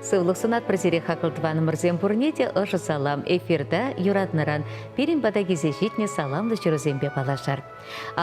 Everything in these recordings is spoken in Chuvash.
Сывлӑх сунатпӑр сире хаклӑ тӑванӑмӑрсем пурне те ӑшӑ салам эфирта юратнӑран пирӗн пата килсе ҫитнӗ саламлӑ ҫырусемпе паллашар.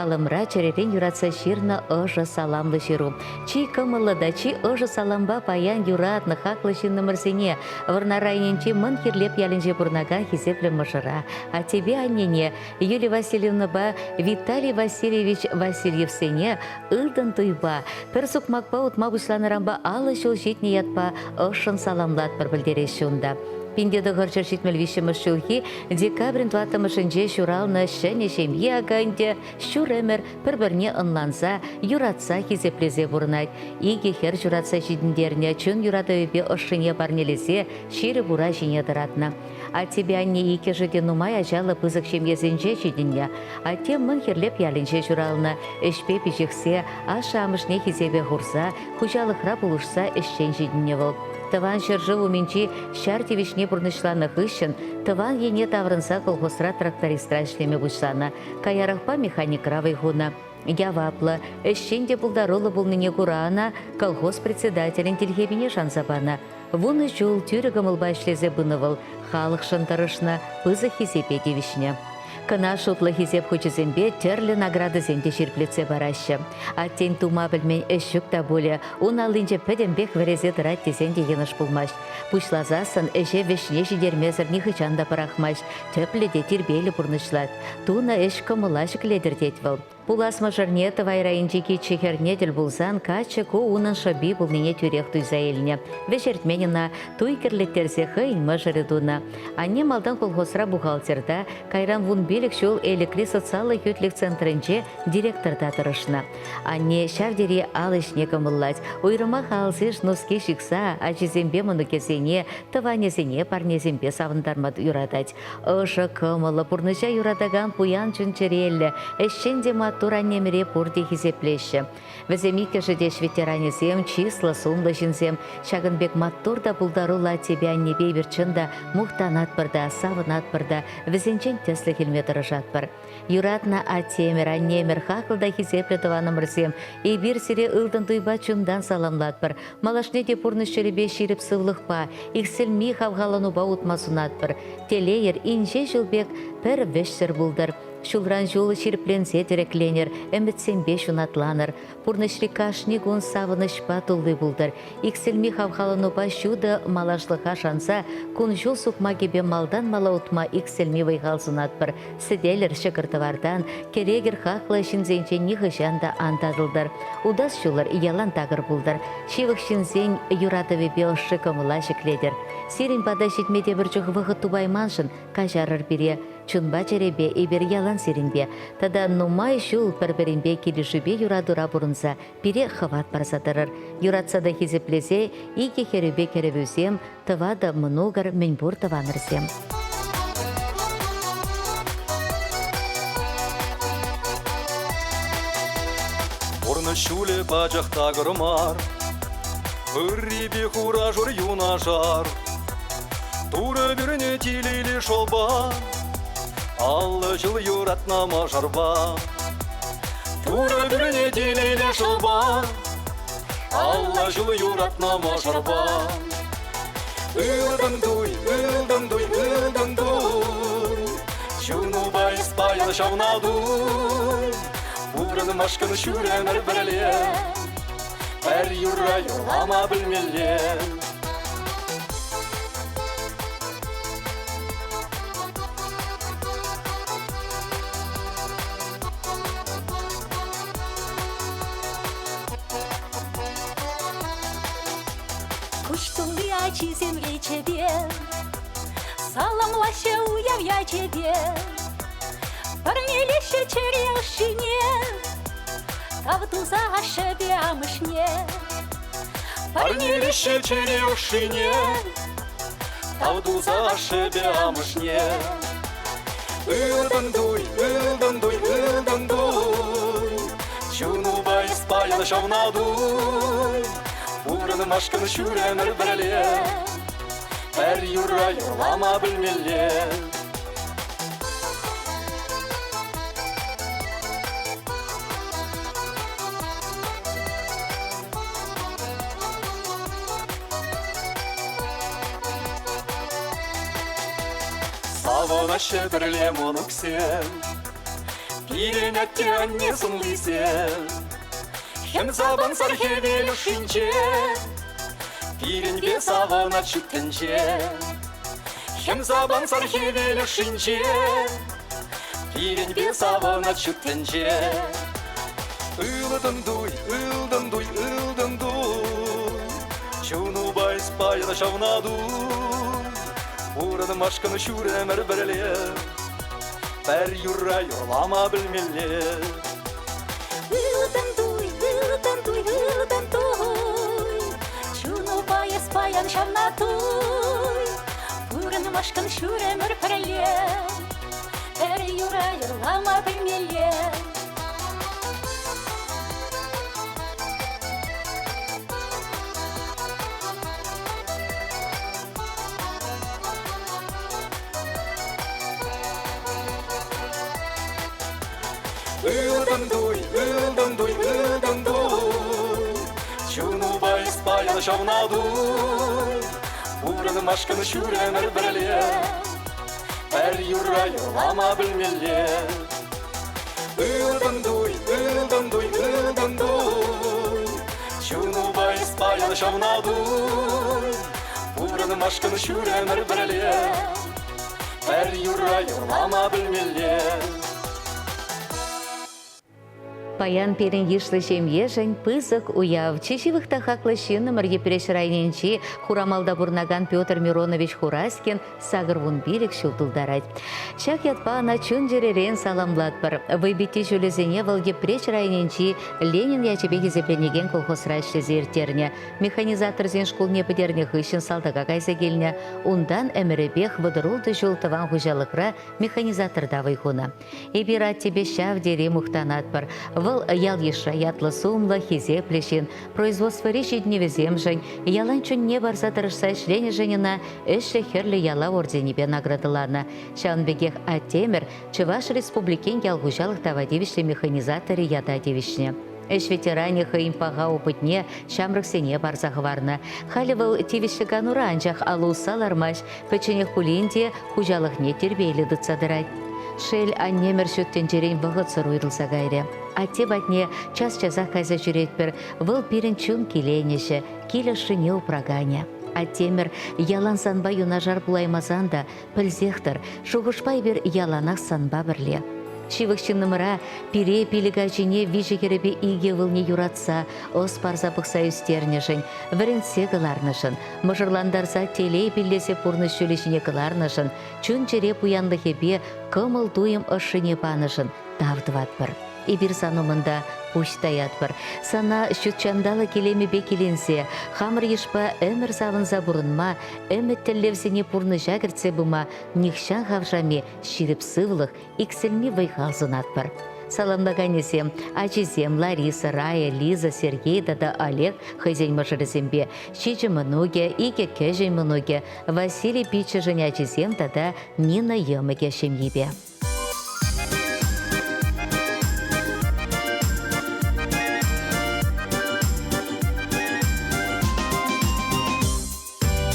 Алӑмра чӗререн юратса ҫырнӑ ӑшӑ саламлӑ ҫыру. Чи кӑмӑллӑ та чи ӑшӑ салампа паян юратнӑ хаклӑ ҫыннӑмӑрсене Вӑрнар районӗнчи Мӑн Хирлеп ялӗнче пурӑнакан хисеплӗ мӑшӑра, аттепе аннене Юлия Васильевнӑпа Виталий Васильевич Васильевсене ылтӑн туйпа, пӗр сукмакпа утма пуҫланӑранпа 50 ҫул ҫитнӗ ятпа ӑшшӑн саламлатпӑр пӗлтереҫҫӗ унта. 1973 ҫулхи декабрӗн тӑваттӑмӗшӗнче ҫуралнӑ ҫӗнӗ ҫемье ака ӗнтӗ ҫур ӗмӗр пӗр-пӗрне ӑнланса, юратса, хисеплесе пурӑнать. Икӗ хӗр ҫуратса ҫитӗнтернӗ, чун юратӑвӗпе ӑшшине парнелесе ҫирӗп ура ҫине тӑратнӑ. Аттепе анне иккӗшӗ те нумай ачаллӑ пысӑк ҫемьесенче ҫитӗннӗ. Атте Мӑн Хирлеп ялӗнче ҫуралнӑ. Ӗҫпе пиҫӗхсе, ашшӗ-амӑшне хисепе хурса, хуҫалӑхра пулӑшса ӗҫчен ҫитӗннӗ вӑл. Тӑван ҫӗршыв умӗнчи ҫар тивӗҫне пурнӑҫланӑ хыҫҫӑн тӑван ене таврӑнса колхозра трактористра ӗҫлеме пуҫланӑ. Каярахпа механикра вӑй хунӑ. Яваплӑ, ӗҫчен те пултаруллӑ пулнине кура ӑна колхоз председателӗн тилхепине шанса панӑ. Вунӑ ҫул тӳрӗ кӑмӑлпа ӗҫлесе пынӑ вӑл, халӑхшӑн тӑрӑшнӑ, пысӑк хисепе тивӗҫнӗ. Кӑна шутлӑ хисеп хучӗсемпе тӗрлӗ наградӑсем те ҫирӗплетсе параҫҫӗ. Аттен тума пӗлмен ӗҫ ҫук та пулӗ, ун аллинче пӗтӗмпех вӗресе тӑрать тесен те йӑнӑш пулмасть. Пуҫласассӑн ӗҫе вӗҫне ҫитермесӗр нихӑҫан та пӑрахмасть, тӗплӗ те тирпейлӗ пурнӑҫлать. Тунӑ ӗҫ кӑмӑла ҫӗклетӗр тет вӑл. Пулас мӑшӑрне Тӑвай районӗнчи киччӗ хӗрне тӗл пулсан каччӑ ку унӑн шӑпи пулнине тӳрех туйса илнӗ. Вӗҫертмен ӑна, туй кӗрлеттерсе хӑйӗн мӑшӑрӗ тунӑ. Анне малтан колхозра бухгалтерта, кайран 15 ҫул Элӗкри социаллӑ хӳтлӗх центрӗнче директорта тӑрӑшнӑ. Анне ҫав тери ал ӗҫне кӑмӑллать. Уйрӑмах алсиш нуски ҫыхса ачисемпе мӑнукӗсене, тӑванӗсене парнесемпе савӑнтарма юратать. Ӑшӑ кӑмӑллӑ, пурнӑҫа юратакан пуян чун-чӗреллӗ, ӗҫчен те маттур аннемӗре пурте хисеплеҫҫӗ. Вӗсем иккӗшӗ те ӗҫ ветеранӗсем, чыслӑ, сумлӑ ҫынсем. Ҫакӑн пек маттур та пултаруллӑ аттепе аннепе эпир чӑн та мухтанатпӑр та, савӑнатпӑр та, вӗсенчен тӗслӗх илме тӑрӑшатпӑр. Юратнӑ аттемӗр, аннемӗр, хаклӑ та хисеплӗ тӑванӑмӑрсем, эпир сире ылтӑн туйпа чунтан саламлатпӑр. Малашне те пурнӑҫ ҫулӗпе ҫирӗп сывлӑхпа, иксӗлми хавхаланупа утма сунатпӑр. Телейӗр инҫе ҫул пек пӗр вӗҫсӗр пултӑр. Ҫулран ҫул ҫирӗпленсе тӗрекленӗр, ӗмӗтсемпе ҫунатланӑр. Пурнӑҫри кашни кун савӑнӑҫпа тулли пултӑр. Иксӗлми хавхаланупа ҫутӑ малашлӑха шанса кун-ҫул сукмакӗпе малтан мала утма иксӗлми вӑй-хал сунатпӑр. Сӗтелӗр ҫӑкӑр-тӑвартан, кӗрекӗр хаклӑ ҫынсенчен нихӑҫан та ан татӑлтӑр. Утас ҫулӑр ялан такӑр пултӑр. Ҫывӑх ҫынсен юратӑвӗпе ӑшши кӑмӑла ҫӗклетӗр. Сирӗн пата ҫитме тепӗр чух вӑхӑт тупайманшӑн каҫарӑр пире. Чунпа-чӗрепе эпир ялан сирӗнпе тата нумай ҫул пӗр-пӗринпе килӗшӳпе юратура пурӑнса пире хӑват парса тӑрӑр. Юратса та хисеплесе икӗ хӗрӳпе кӗрӗвӳсем, тӑватӑ мӑнукӑр мӗнпур тӑванӑрсем. Пурнӑҫ ҫулӗ пачах такӑр мар, Ыррипе хура-шур юнашар. Турӑ пӳрнӗ телейлӗ шӑпа, 50 ҫул юратнӑ мӑшӑрпа. Турӑ пӳрнӗ телейлӗ шӑпа, 50 ҫул юратнӑ мӑшӑрпа. Ылтӑн туй, ылтӑн туй, ылтӑн туй, чунупа эс паян ҫавна туй. Пурӑнмашкӑн ҫӳремӗр пӗрле, пӗр юрра юрлама пӗлмелле. Куҫ тулли ачисем речӗпе Саламлаҫҫӗ уяв ячӗпе. Парнелеҫҫӗ чӗре ӑшшине, Тав туса ашшӗпе амӑшне. Парнелеҫҫӗ чӗре ӑшшине, Тав туса ашшӗпе амӑшне. Ылтӑн туй, ылтӑн туй, ылтӑн туй, Чунупа эс паян ҫавна туй. Пурӑнмашкӑн ҫӳремӗр пӗрле, Пӗр юрра юрлама пӗлмелле. Савӑнаҫҫӗ пӗрле мӑнуксем, Пирӗн атте-анне сӑнлисем. Хӗм сапӑнсӑр хӗвел ӑшшинче, Пирӗнпе савӑнать ҫут тӗнче. Хӗм сапӑнсӑр хӗвел ӑшшинче, Пирӗнпе савӑнать ҫут тӗнче. Ылтӑн туй, ылтӑн туй, ылтӑн туй, Чунупа эс паян ҫавна туй. Пурӑнмашкӑн ҫур ӗмӗр пӗрле, Пӗр юрра юрлама пӗлмелле. Ылтӑн туй, ылтӑн туй, ылтӑн туй, Чунупа эс паян ҫавна туй. Пурӑнмашкӑн ҫур ӗмӗр пӗрле, Пӗр юрра юрлама пӗлмелле. Ылтӑн туй, ылтӑн туй, ылтӑн туй, Чунупа эс паян ҫавна туй. Пурӑнмашкӑн ҫур ӗмӗр пӗрле, Пӗр юрра юрлама пӗлмелле. Ылтӑн туй, ылтӑн туй, ылтӑн туй, Чунупа эс паян ҫавна туй. Пурӑнмашкӑн ҫур ӗмӗр пӗрле, Пӗр юрра юрлама пӗлмелле. Паян пирӗн йышлӑ ҫемьешӗн пысӑк уяв. Чи ҫывӑх та хаклӑ ҫыннӑмӑр Йӗпреҫ районӗнчи Хурамалта пурӑнакан Петр Миронович Хураськин 85 ҫул тултарать. Ҫак ятпа ӑна чун-чӗререн саламлатпӑр. Вӑйпитти ҫулӗсене вӑл Йӗпреҫ районӗнчи Ленин ячӗпе хисепленекен колхозра ӗҫлесе ирттернӗ. Механизаторсен шкулне пӗтернӗ хыҫҫӑн салтака кайса килнӗ. Унтан ӗмӗрӗпех 36 ҫул тӑван хуҫалӑхра механизаторта вӑй хунӑ. Эпир аттепе ҫав тери мухтанатпӑр. Вӑл ял-йышра ятлӑ-сумлӑ, хисеплӗ ҫын, производствӑри ҫитӗнӗвӗсемшӗн, ялан чунне парса тӑрӑшса ӗҫленӗшӗн ӑна Ӗҫлӗ Хӗрлӗ Ялав орденӗпе наградӑланӑ. Ҫавӑн пекех аттемӗр Чӑваш Республикин ял хуҫалӑх тава тивӗҫлӗ механизаторӗ ята тивӗҫнӗ. Ӗҫ ветеранӗ хӑйӗн паха опытне ҫамрӑксене парса хӑварнӑ. Халӗ вӑл тивӗҫлӗ канура, анчах алӑ усса лармасть, пӗчченех пулин те хуҫалӑхне тирпейлӗ тытса тӑрать. Шел, аннемӗр ҫут тӗнчерен вӑхӑтсӑр уйрӑлса кайрӗ. Атте патне час-часах кайса ҫӳретпӗр. Вӑл пирӗн чун киленӗҫӗ, кил ӑшшине упраканӗ. Аттемӗр ялан санпа юнашар пулаймасан та пӗлсех тӑр, шухӑшпа эпир яланах санпа пӗрле. Ҫывӑх ҫыннӑмӑра пире пилӗк ачине виҫӗ хӗрӗпе икӗ ывӑлне юратса, ӑс парса пӑхса ӳстернӗшӗн, вӗрентсе кӑларнӑшӑн, мӑшӑрлантарса телей пиллесе пурнӑҫ ҫулӗ ҫине кӑларнӑшӑн, чун-чӗре пуянлӑхӗпе кӑмӑл-туйӑм ӑшшине панӑшӑн тав тӑватпӑр. Эпир сан умӑнта пуҫ таятпӑр. Сана ҫут ҫанталӑк илемӗпе киленсе, хамӑр йышпа ӗмӗр савӑнса пурӑнма, ӗмӗт-тӗллевсене пурнӑҫа кӗртсе пыма нихҫан хавшами ҫирӗп сывлӑх, иксӗлми вӑй-хал сунатпӑр. Саламлаканӗсем, ачисем Лариса, Рая, Лиза, Сергей тата Олег хӑйсен мӑшӑрӗсемпе, ҫичӗ мӑнукӗ, икӗ кӗҫӗн мӑнукӗ, Василий пиччӗшӗн ачисем тата Нина йӑмӑкӗ ҫемйипе.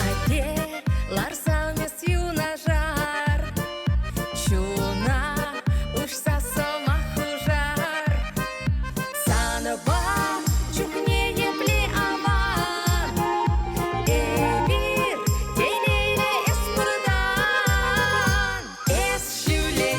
Атте, ларсан эс юнашар, чуна уҫса сӑмах хушар. Санпа чухне епле аван, эпир телейлӗ эс пуртан. Эс ҫӳле.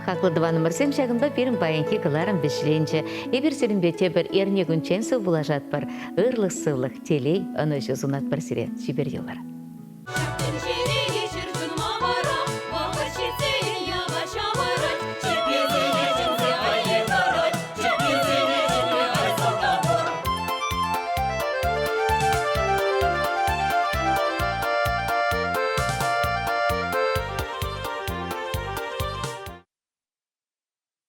Хаклӑ тӑванӑмӑрсем, ҫакӑнпа пирӗн паянхи кӑларӑм вӗҫленчӗ. Эпир сирӗнпе тепӗр эрне кунччен сывпуллашатпӑр. Ырлӑх-сывлӑх, телей, ӑнӑҫу сунатпӑр сире. Чипер юлӑр.